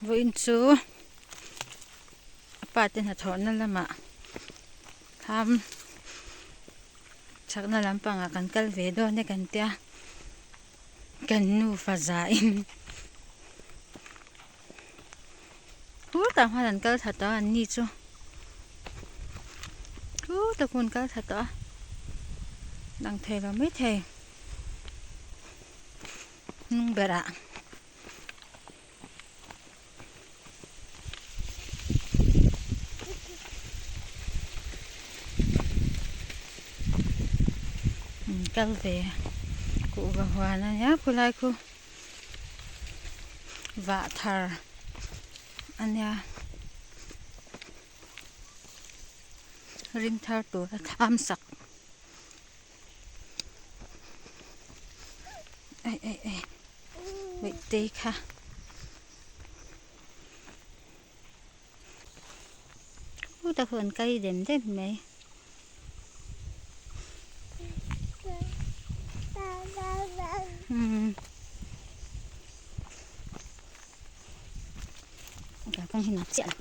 Vawiin chu a pa te hnathawhna lamah thlam chakna lampangah kan kal ve dawn e kan tia kan nufa zahin khutah khan an kal thla tawh a an ni chu khutah khuan an kal thla tawh a lang thei lo maithei hnung berah. Kal ve kuhva huan a nia khulai khu vah thar a nia ring thar tur a tham sak. Ei ei ei Meihtei kha khutah khuan an kal dem dem mai. Umm kalkawng hi nuam chiah lo.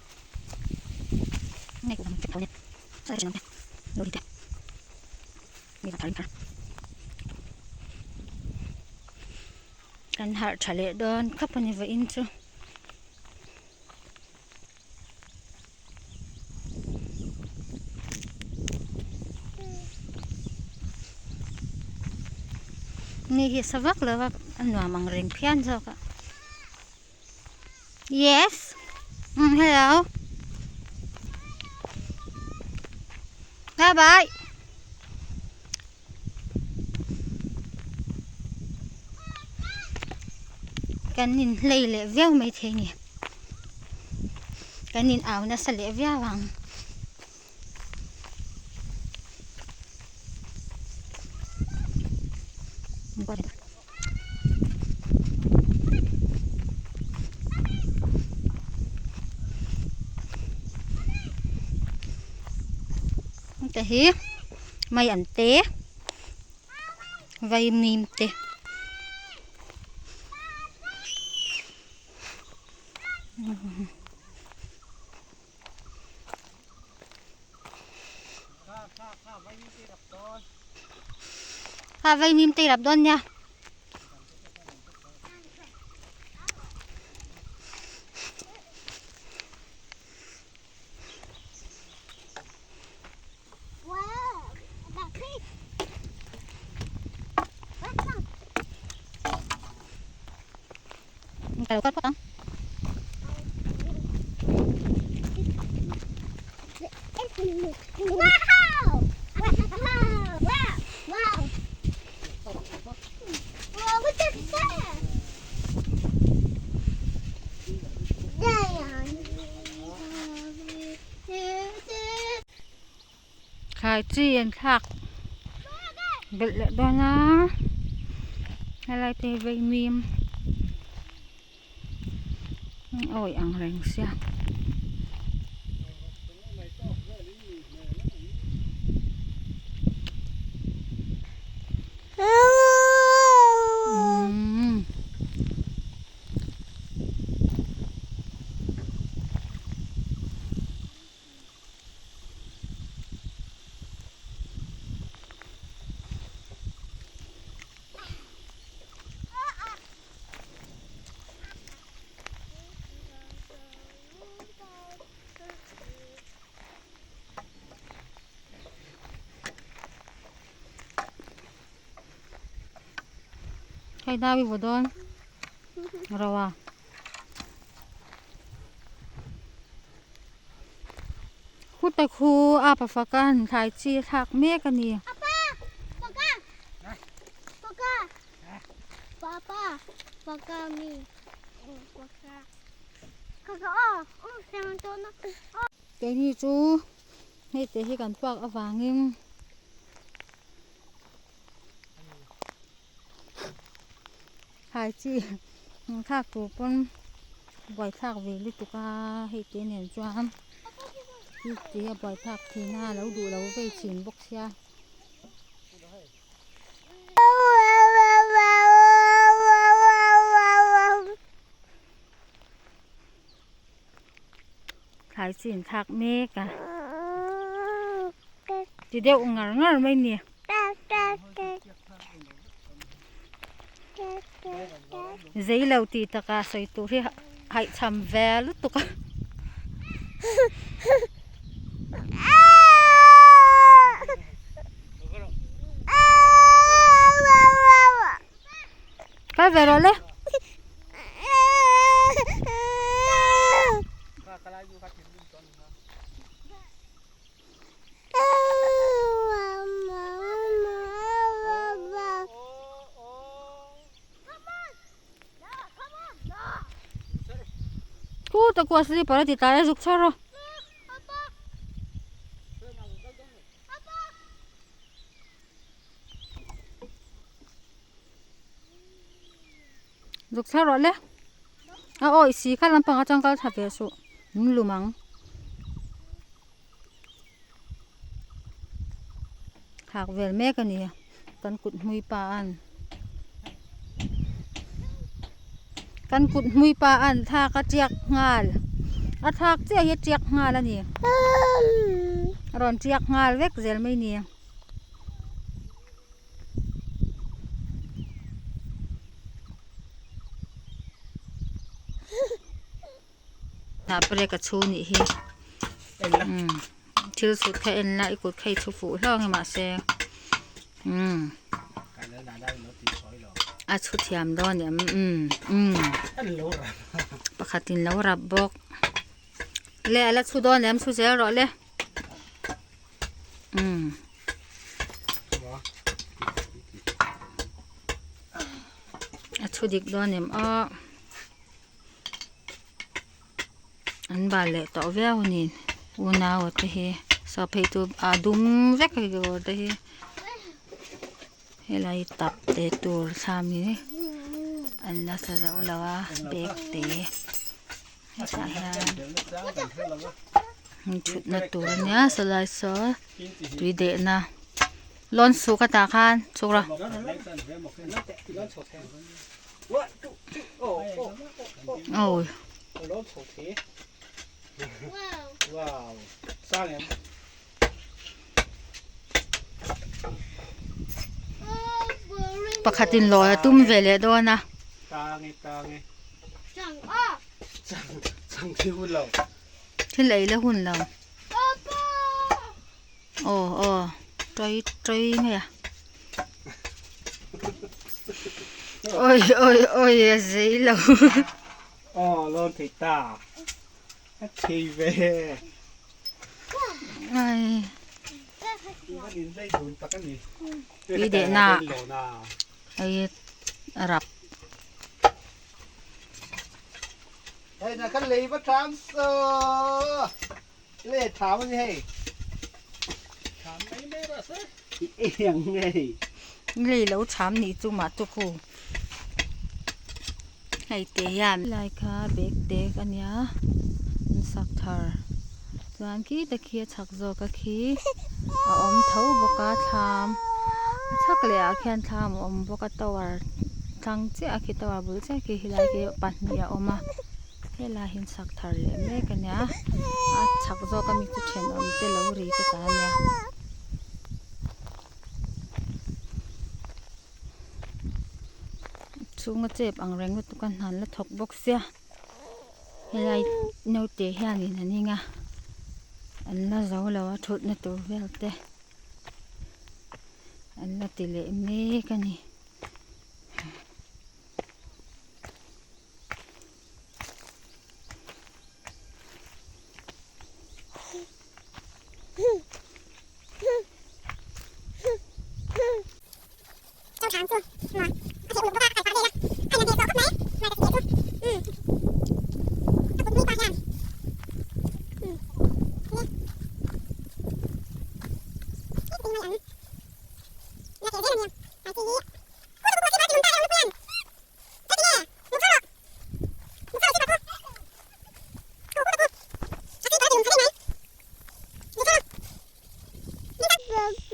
Kan harh tha leh dawn khawp a ni vawiin chu. Ni hi a sa vak lo a a nuam ang reng phian zawk a. Yes. Hello. Bye bye. Kan in hlei leh viau mai thei ni. Kan in au nasa leh viau ang. Heta hi mai an te vaimim te. A vaimim te i rap dawn nia. Ka lo kal phawt ang. Thlai chi an thlak belh leh dawn a helai te hi vaimim awi ang reng sia. Hei nau i vaw dawn ro a. Khuta khu a pa faka an thlai chi a thlak mek a ni. Keini chu hei te hi kan puak avangin Thlai chi thlak tur pawn buaithlak ve lutuk a hei te nen chuan thil te a buaithlak thin a lo duh lo vei thin bawk sia. Thlai chi in thlak mek a. Ti deuh ngar ngar mai ni. Zei lo tih takah sawi tur hi haihchham ve lutuk a. Kal ve rawh le. Khu ta kua slipper a ti tlai a zuk chhar a. Zuk chhar rawh le. A awih si kha lampang atang kal tha ve suh min lum ang. Hak vel mek a ni kan kut hmui pa an kan kut hmui pa an thlak a tiak nghal a thlak chiah hi a tiak nghal a ni a rawn tiak nghal vek zel mai a ni. Hnah brake a chhu nih hi umm thil sut kha en la i kut kha i chhu fuh hlauh ang e mahse umm a chhu thiam dawn em umm umm pakhat in lo rap bawk le a la chhu dawn em chhu zel rawh le umm. A thu dik dawn em a an bal leh tawh viau a ni unau te hi saw phei chu a dum vek a kekawr te hi helai tap te tur thlam hi an la sa zo lo a bag te hetah hian thutna tur a nia sawlai saw tui dehna. Lawn suk a tah khan chhuk rawh. Awi. Pakhatin lawi a tum ve leh dawn a. Thil ei la hun lo. Aw aw tawi tawi mai a oi oi oi a zei lo aw lawn thei ta a thei ve ai tui deh na ai rap hei na kan lei va tham so Le thlam a ni hei. Thlam mai mai rawh se. I eng ngei. Lei lo thlam nih chu mah chu khu. Hei te hian. Lai kha bag te a nia an sak thar. Chuan khi te khi a chhak zawk a khi a awm tho bawk a thlam. A chhak leh ah khian thlam a awm bawk a tower tlang chiah a khi tower bul chiah khi helai khi pahnih a awm a. Helai hi sak thar leh mek a nia a chhak zawk ami chu thenawm te lo ri te ta a nia. Chhunga chep ang reng lutuk a hnan la thawk bawk sia helai naute hianin an ing a an la zo lo a thutna tur vel te an la ti leh mek a ni.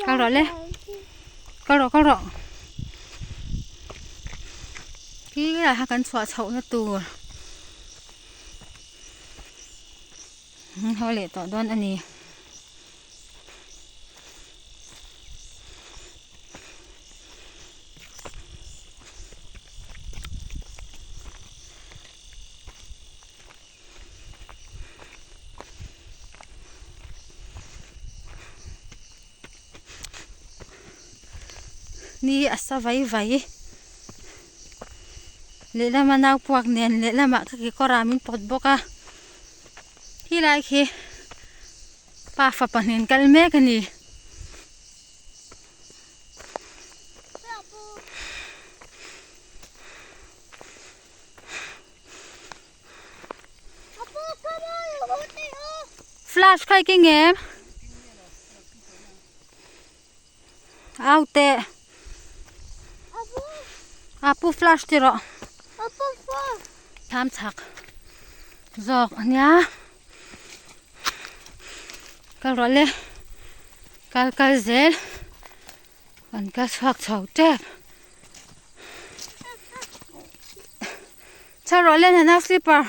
Kal rawh le kal rawh kal rawh khi lai kha kan chhuah chhoh na tur. Haw leh tawh dawn a ni. Ni a sa vai vai lehlama nau puak nen lehlamah ka kekawr ah min pawt bawk a helai khi pa fapa hnen kal mek a ni. Flash kha i keng em? Au teh. Apu flash ti rawh. Tham chak zawk ania. Kal rawh le. Kal kal zel. Kan kal chhuak chho tep. Chho rawh le nana slipper.